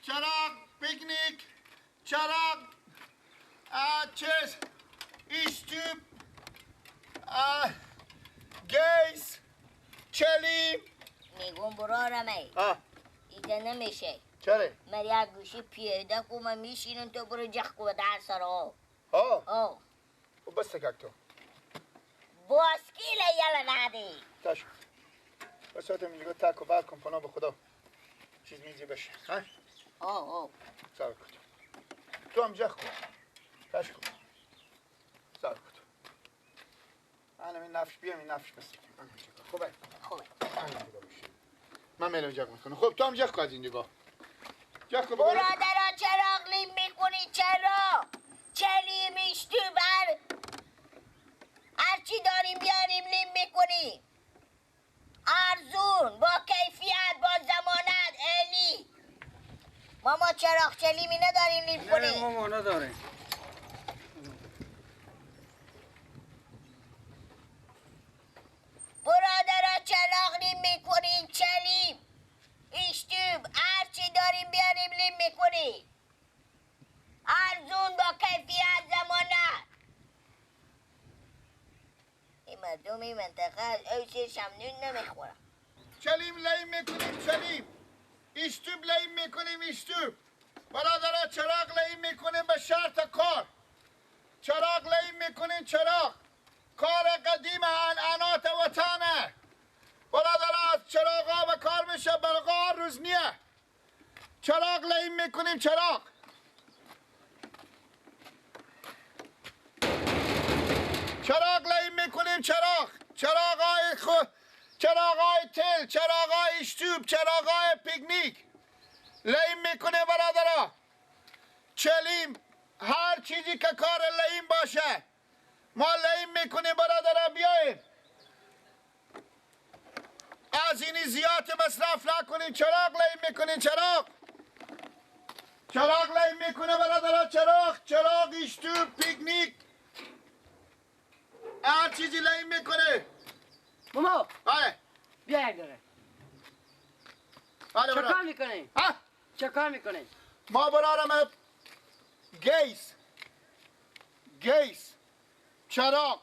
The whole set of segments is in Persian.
چراغ پیکنیک، چراغ چیز، ایشتوب، گیس، چلیم. میگم برارم ای ایده نمیشه. چرا؟ من یک گوشی پیاده کنم میشینم تو برو جخ کو در سرا. ها آه بس تکک تو باسکیل یلا ندی تاش بس هاتم اینجا تک و برد کن پناه به خدا چیز میزی بشه. ها؟ آه آه سر کن تو هم جخ کن تاش کن سر کن انا این نفش بیام این نفش بس. خوبه خوبه من میرم جخ میکنم. خب تو هم جخ کن از اینجا جخ کن. برادرها چراغ لیم میکنی؟ چرا؟ چلیمیش تو بر هرچی داریم بیاریم لیم میکنی. ارزون با کیفیت با ضمانت علی. ماما چراغ چلیمی نداریم لیم کنی؟ نه ماما نداریم. برادرها چراغ لیم میکنیم، چلیم ایشتوب هرچی داریم بیاریم لیم میکنی. ارزون با کیفیت ضمانت. این مردم این منطقه از اوسیر شمنون نمیخورن. چلیم لیم میکنیم، چلیم ایشتوب لیم میکنیم، ایشتوب. برادرها چراغ لیم میکنیم به شرط کار. چراغ لیم میکنیم، چراغ کار قدیم عنعنات وطنه. برادرها از چراغ ها به کار میشه، برقا روز نیه. چراغ لیم میکنیم، چراغ. چراغ لیم میکنیم، چراغ. چراغ خود، چراغ تل، چراغ اشتوب، چراغ پیکنیک لیم میکنه برادرها. چلیم هر چیزی که کار لیم باشه ما لیم میکنیم برادرها. بیاییم از اینی زیاد مصرف نکنیم. چراغ لیم میکنیم، چراغ. چراغ لیم میکنه برادرها، چراغ. چراغ اشتوب پیکنیک هر چیزی لیم میکنه. ماما بله بیا یک دقیقه. بله چه کار میکنی؟ ها؟ چه کار میکنی؟ ما برارم گیس، گیس، چراغ،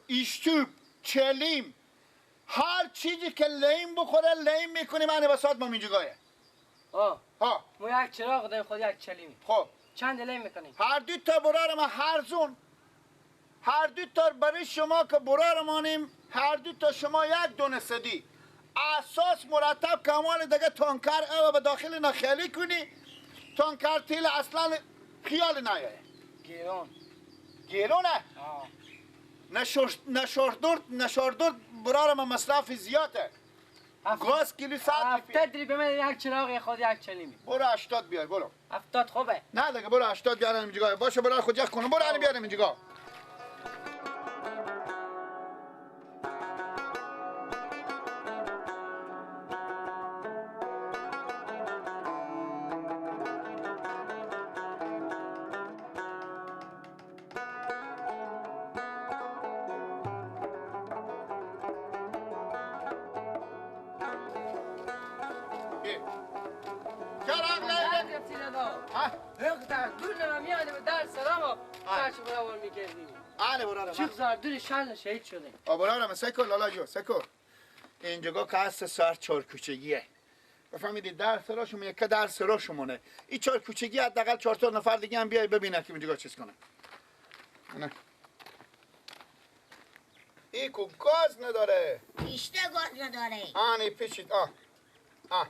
ایشتوب، چلیم، هر چیزی که لیم بخوره لیم میکنیم. من بساط ما اینجا. آه ها ما یک چراغ داریم خود یک چلیم. خب چند لیم میکنیم؟ هر دو تا برارم هرزون، هر دو تا برای شما که برارمانیم، هر دو تا شما یک دونه سدی اساس مرتب کمال دیگه تانکر او به داخل نخیلی کنی. تانکر تیل اصلا خیال نیایه. گیرون گیرونه؟ نشوردورد برارم مصرف زیاده. گاز کیلو 100 روپیه. 70 روپیه من یک چراغ خود یک چلیمی. برو 80 بیار برو. 70 خوبه. نه دیگه برو 80 بیارم اینجا. باشه برو خود جخ کنم. برو الان بیارم اینجا. شل شهید شده. آبرارم سکو لالا جو سکو. اینجا که هست سر چهار کوچگیه. بفهمیدید در سراشون یک در سراشونه. این چهار کوچگی حداقل 4 تا نفر دیگه هم بیای ببینه که اینجا چیز کنه. نه. ای کو گاز نداره. بیشتر گاز نداره. آنی پیچید آ. آ.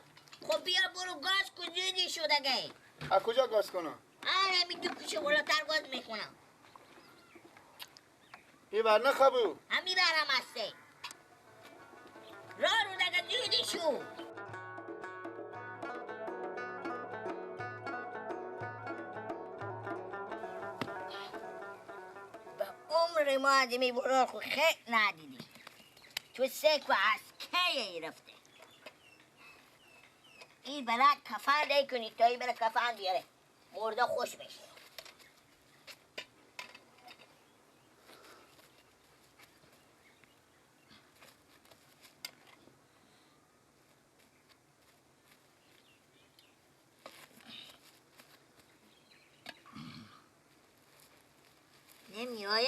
خب بیا برو گاز کجا شده گی؟ از کجا گاز کنم؟ آره می تو کوچه بالاتر گاز میکنم. این بر نخبو همی برم هسته راه رو دگه زودی شو. به عمر ما آدمی برار خو خیلی ندیدی تو سک و از کی رفته این برای کفن دی کنی تا این برای کفن بیاره مرده خوش بشه. نمیایم.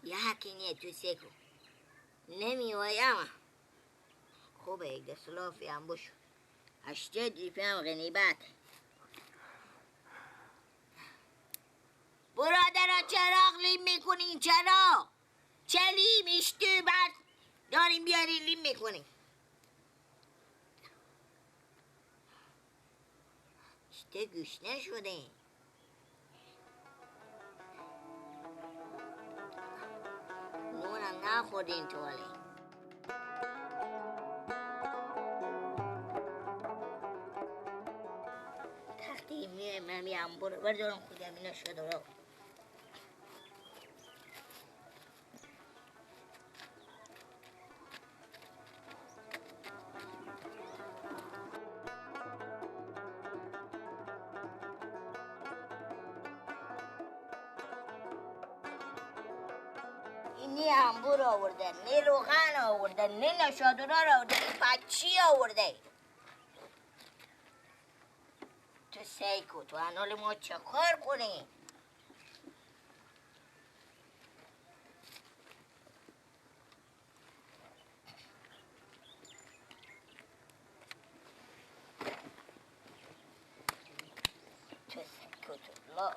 یکی نیه تو سکو نمیایم. خوبه یک دست لافی هم بشو. 80 دیپی هم غنیبت. برادرها چراغ لیم میکنین، چراغ چلیم اشتو بعد داریم بیارین لیم میکنین. اشته گوش نشده. نونم نخوردین تو حالی. تختی میایم من میام برو بردارم خودم اینا شده رو. نه انبور آورده، نه روغن آورده، نه نشادورا رو آورده، نه پچی آورده. تو سیکو تو انال ما چه کار کنی؟ تو سیکو تو لا.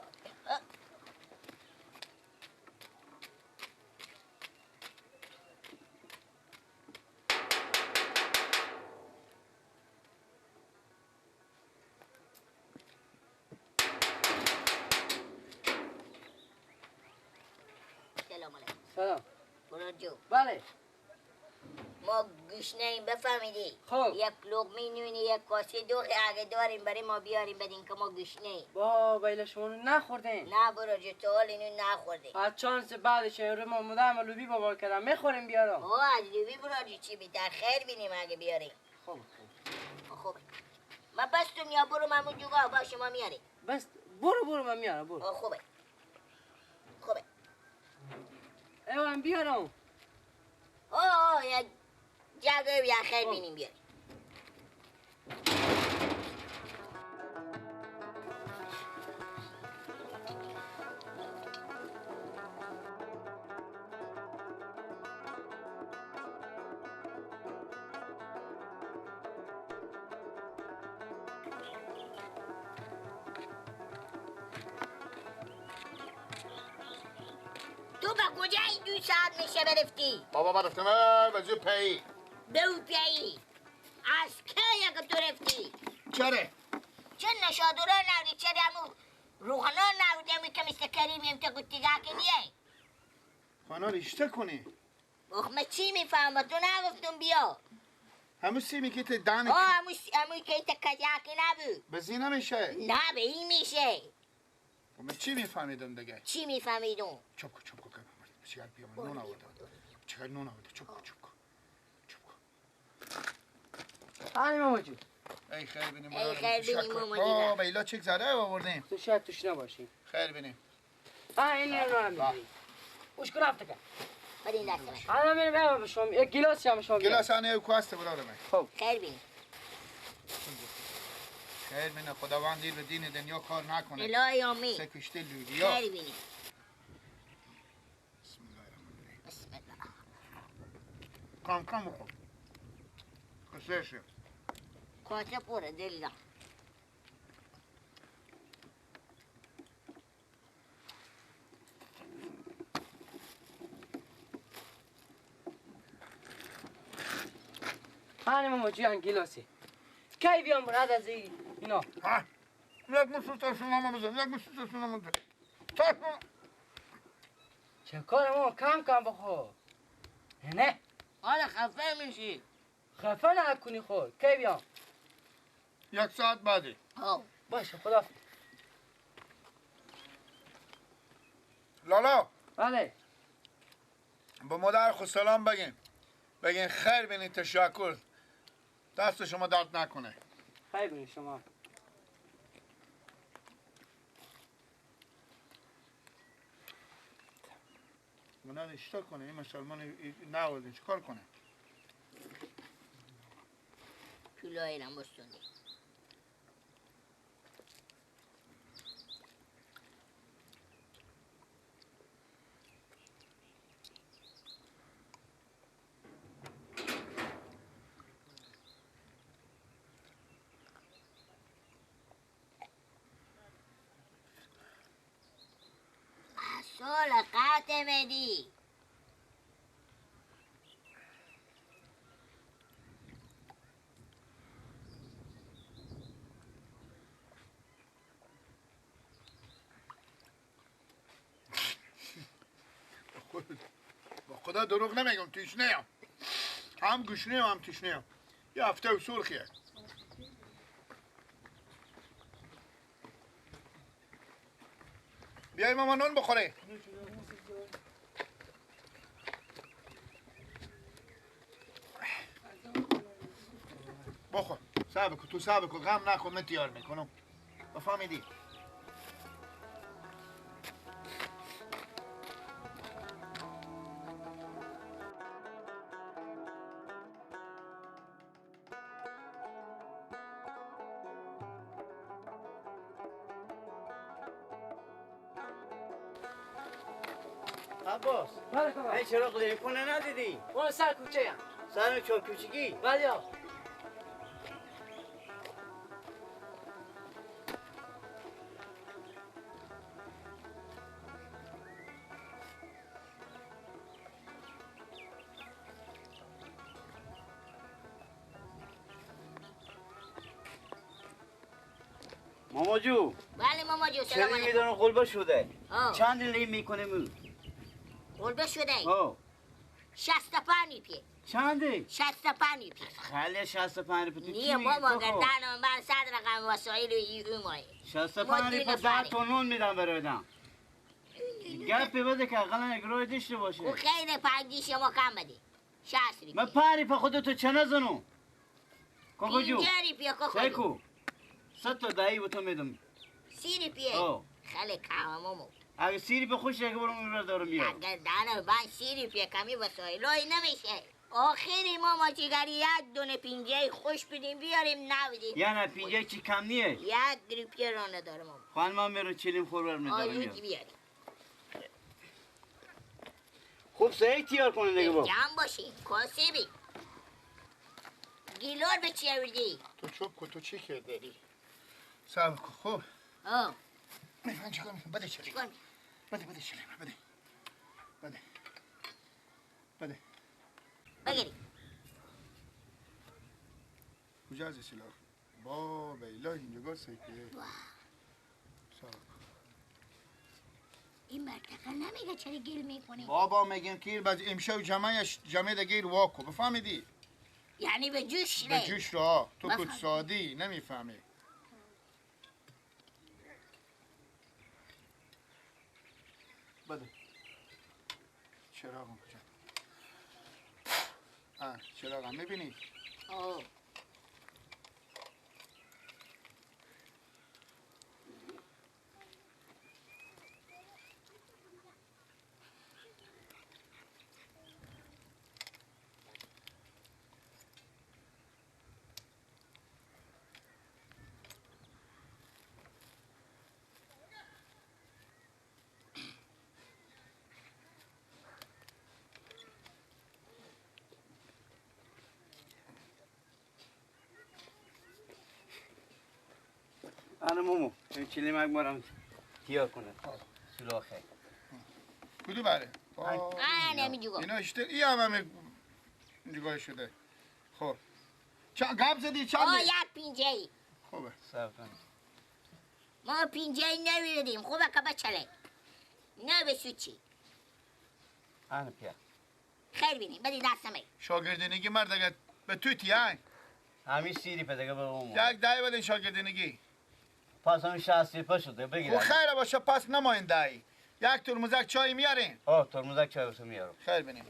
سلام. برو. بله. ما گشنه ایم بفهمیدی. خب. یک لقمه نون یک کاسه دوغ اگه داریم برای ما بیاریم بدین که ما گشنه ایم. بابا ایلا شما نون نخوردین؟ نه برو جو تا حال نون نخوردیم. از چانس بعدش رو ما مدام لوبی بابا کردم میخوریم بیارم. آه از لوبی برو جو چی بیتر خیر بینیم اگه بیاریم. خب خب. خوب. ما بستم یا برو مامون جوگاه با شما میاریم. بس برو برو من میارم برو. خوبه. خوبه. ایوان بیارم. اوه یک جاگه بیا خیر بینیم بیاریم. تو به کجای 2 ساعت میشه برفتی؟ بابا برفتم به پی. به پی؟ از کی که تو رفتی؟ چرا؟ چون نشادورا نبودی، چرا همون روغنا نبودی، همون که مثل کریمیم تا گفتیگه که نیه. خوانا ریشته کنی. اخ من چی میفهمم؟ تو نگفتم بیا. همون سیمی که ته دانه. آه همون که تا کجاکی نبود. به زی نمیشه. نه به این میشه. من چی میفهمیدم دیگه؟ چی میفهمیدم؟ چوب کو چوب کو چیکار بیام نون آوردم. چیکار نون آورده؟ چوب کو چوب کو چوب کو. آنی ماما جون. ای خیر بینیم. ای خیر بینیم ماما جون. آه بیلا چک زده آوردیم. تو شاید توش نباشی. خیر بینیم. آه این نون میگیری. اوش رفت که. بدین دست من. الان میرم به شما یک گیلاس هم شما. گیلاس آنی کواسته برادر من. خب. خیر بینیم. خیر بینه خداوند دیر به دین دنیا کار نکنه. الهی آمین. سه کشته لودیا. خیر بینیم. بسم الله الرحمن الرحیم. بسم الله. کم کم بخور. کسه شه. کاسه پره دلم. آنی ماما جان گیلاسی. کی بیام براد از اینا؟ ها. یک مسو تاسو بزن، یک مسو تاسو بزن. تاسو چه کار ما کم کم بخور. نه. حالا خفه میشی. خفه نکنی خور. کی بیام؟ 1 ساعت بعدی. ها. باشه خدا. لالا. بله. به مادر خود سلام بگین. بگین خیر بینید تشکر. دست شما درد نکنه. خیر بینید شما. من اشتار کنه این مسلمان نوازه چیکار کنه؟ پولای اینم بستونی. سال قطع مدی. با خدا دروغ نمیگم، تشنه ام. هم گشنه هم تشنه. یه هفته و سرخیه. بیای ماما نون بخوره. بخور. صبر کن، تو صبر کن، غم نخور، من تیار میکنم. بفهمیدی؟ عباس، این چراغ لیمونه ندیدی؟ اون سر کوچه هم. سر چهار کوچگی؟ بله. ماما جو. بله ماما جو، سلام علیکم. میدونم قلبه شده. چند لیم میکنیم؟ قلبه شده. 65 روپیه. چنده؟ 65 روپیه. خیلی 65 روپیه. نیه ماما گردنم من 100 رقم وسایل ای مایه. 65 روپیه 10 تا نون میدم برادم. گپی بده که اقلا یک راه داشته باشه. او خیلی پنجی شما کم بده. 60 روپیه. من 5 روپیه خودتو چه نزنم؟ کاکو جو. 50 روپیه کاکو جو. 100 تا دایی به تو میدم. 30 روپیه. خیلی کمه ماما. اگه 30 روپیه خوش اگه برو اون رو دارم میارم. اگر دانه من 30 روپیه کمی وسایلای نمیشه. آخری ماما جگری یک دونه پینجه خوش بدیم بیاریم نبدیم. یا نه پینجه چی کم نیه؟ 1 روپیه رو نداره ماما. خانم میرم چلیم خور برم ندارم میارم. بیاریم. خوب سعی تیار کنه دیگه با. جمع باشین کاسه بی. گیلور به چی آوردی؟ تو چوب کو تو چی که داری؟ صبر کن خوب. من چیکار میکنم؟ بده چلی. بده بده چلی بده. بده. بده. بگیری. کجا از سلاح؟ با بیلا اینجا سکه. این مرتقه نمیگه چرا گل میکنی؟ بابا میگم که بعد امشب جمعه دیگه واکو بفهمیدی؟ یعنی به جوش به جوش را تو کت سادی نمیفهمی. بده. چراغم کجا؟ چراغم میبینی؟ آه. آره مومو، این چیلی مگمارم تیار کنه. سولاخه. کدو بره؟ آه نمی‌جوگا. اینا اشتر ای هم اینجوگاه شده. خب. چند گپ زدی چند؟ آه یک پینجه. خوبه. صبر کن. ما پینجه نمیدیم. خوبه که بچله. نه به سوچی. آن پیا. خیر بینی، بدی دستم ای. شاگردنگی مرد اگه به تو تیای. همین سیری پدگه به مومو. یک دای بدین شاگردنگی. پس هم 60 روپیه شده بگیر. خب خیره باشه پس نماین دایی. یک ترمزک چای میارین. آه ترمزک چای واسه میارم. خیر بینیم.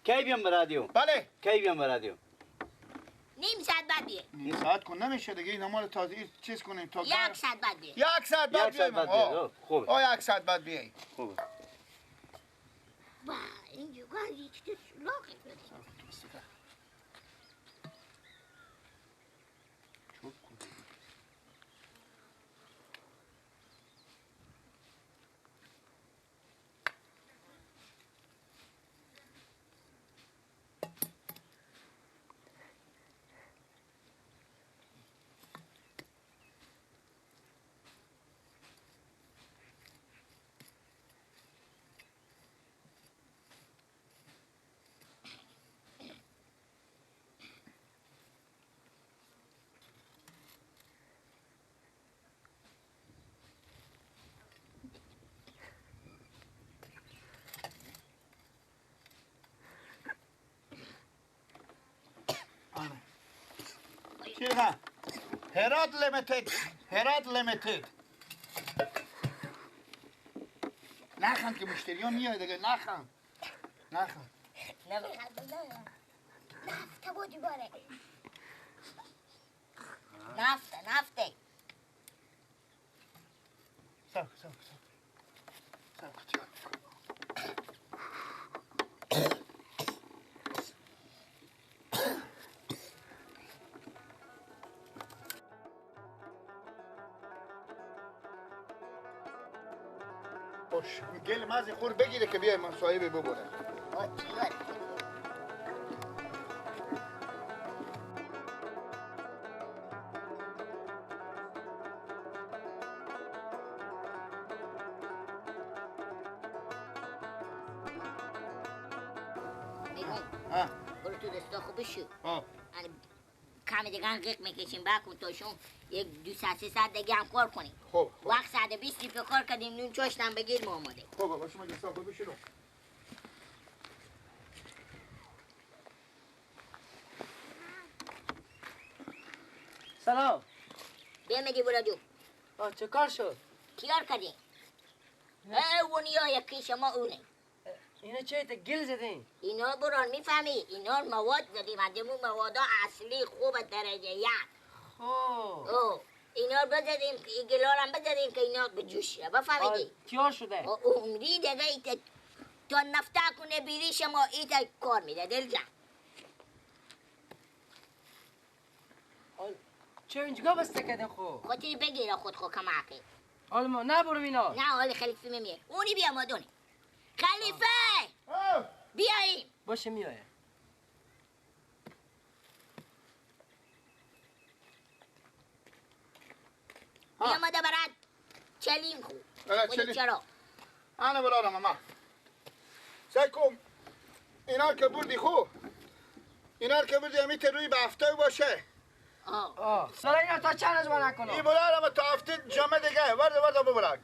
کی بیام به رادیو؟ بله. کی بیام به رادیو؟ نیم ساعت بعد بیه. نیم ساعت کن نمیشه دیگه اینا مال تازه چیز کنیم تا یک ساعت بعد بیه. یک ساعت بعد بیایم. خوبه. آه یک ساعت بعد بیای. خوبه. با اینجا گازی چطور سلاخی بده. چیزا هرات limited، هرات limited. نخند که مشتریان میاد دیگه، نخند نخند. نمیخند. نفته بودی باره. نفته نفته. سب سب سب سب. گل مزی خور بگیره که بیای من صاحب ببره. میگم برو تو دستا خوب بشو. کمی دیگه هم قیق میکشیم بکن تاشون یک دو ساعت سه ساعت دیگه هم کار کنیم. خب وقت 120 روپیه کار کردیم نون چاشتم بگیر ما آماده. خب بابا شما دستا خوب بشو. سلام. بیا میگی برو جو. چه کار شد؟ کیار کردیم؟ اونیا یکی شما اونه. اینا چه تا گل زدین؟ اینا بران میفهمی؟ اینا مواد زدیم، ادمون موادا اصلی خوب درجه یک. خب اینا رو بزدیم، این گلا رو هم بزدیم که اینا به جوش بفهمیدی؟ تیار شده. عمری دیگه ایت تا نفته کنه بیری شما ایت کار میده دل جان. چه اینجا بسته کردین خب؟ خاطری بگیره خود خو کمکه. حالا ما نبرم اینا. نه حالا خلیفه میمیره. اونی بیا مادونه. خلیفه! بیاییم. باشه میایه. بیا ماده برات چلیم خو. چلیم. چرا؟ انا برارم ماما. سعی کن اینا که بردی خو. اینا که بردی همیته روی به هفته باشه. سالا اینا تا چند از ما نکنم؟ این برارم تا هفته جمعه دیگه. ورده ورده ببرک.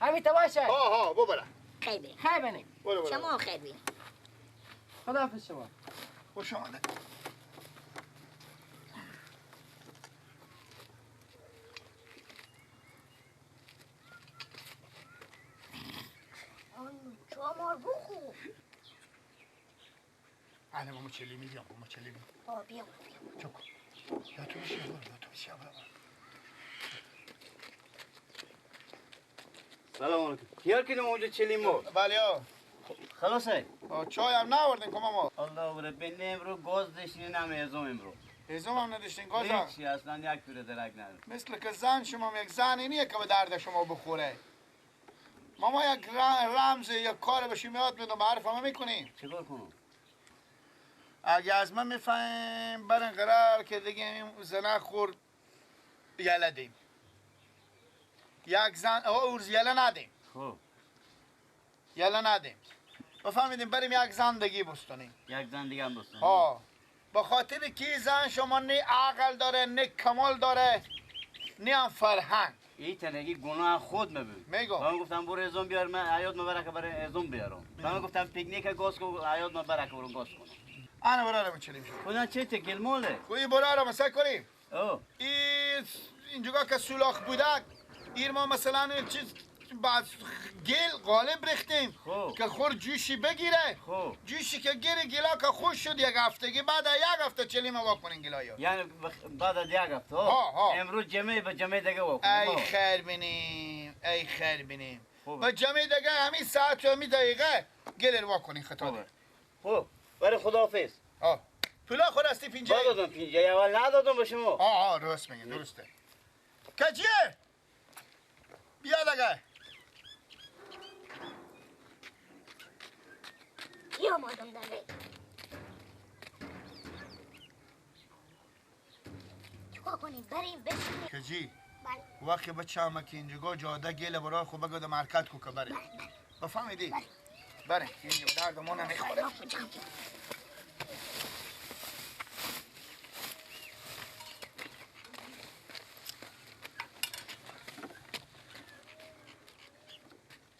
همیته باشه. ها ببرک. خیر بینیم. خیر بینیم. شما خیر بینیم. خداحافظ شما. خوش آمده. چامار بخور. انا ماما چلی میگم، ماما چلی میگم. بیا بیا. چوک. یا تو بشی یا تو بشی. سلام علیکم. کیار کردیم اونجا چلیمو؟ بله ها. خلاصه؟ چای هم نآوردین که ماما. الله بره بین امرو گاز داشتین هم هزوم امرو. هزوم هم نداشتین گاز هم؟ هیچی اصلا یک پیره درک نداره. مثل که زن شما یک زنی نیه که به درد شما بخوره. ماما یک رمز یک کار به شما یاد میدم، حرف همه میکنیم. چیکار کنم؟ اگه از من میفهمیم برن قرار که دیگه زنه خورد یله دیم. یک زن اورز یله ندیم. خب یله ندیم. بفهمیدیم بریم یک زن دیگه بستونیم. یک زن دیگه هم بستونیم. ها به خاطر که زن شما نه عقل داره نه کمال داره نه هم فرهنگ. این تنگی گناه خود میبود. میگم. من گفتم برو ازم بیار، من حیات مبارک برای ازم بیارم. من گفتم پیکنیک گاز کن، حیات مبارک برو گاز کنم. انا برارم چلیم شد. خدا چه تگل خوی برارم سعی کنیم. او. اینجا که سولاخ بوده، ایر ما مثلا چیز بعد گل غالب ریختیم که خور جوشی بگیره. خوب. جوشی که گیره گلا که خوش شد یک هفتگی، بعد یک هفته چلیم وا کنین گلایا. یعنی بعد از یک هفته. ها ها. امروز جمعه به جمعه دیگه وا کنیم. ای خیر بینیم، ای خیر بینیم. و جمعه دیگه همین ساعت و همین دقیقه گل رو کنین خطا. خوب برای خداحافظ. پولا خود هستی پینجه؟ دادم پینجه اول ندادم به شما. آه درست میگه درسته. کجیه؟ بیا دیگه. بیا مادم دیگه. چیکار کنیم؟ بریم بشینیم. کجی؟ بله. وقتی بچه که اینجا جاده گله برای خود بگو در مرکز کو که بریم. بفهمیدی؟ بله. اینجا درد ما نمیخوره.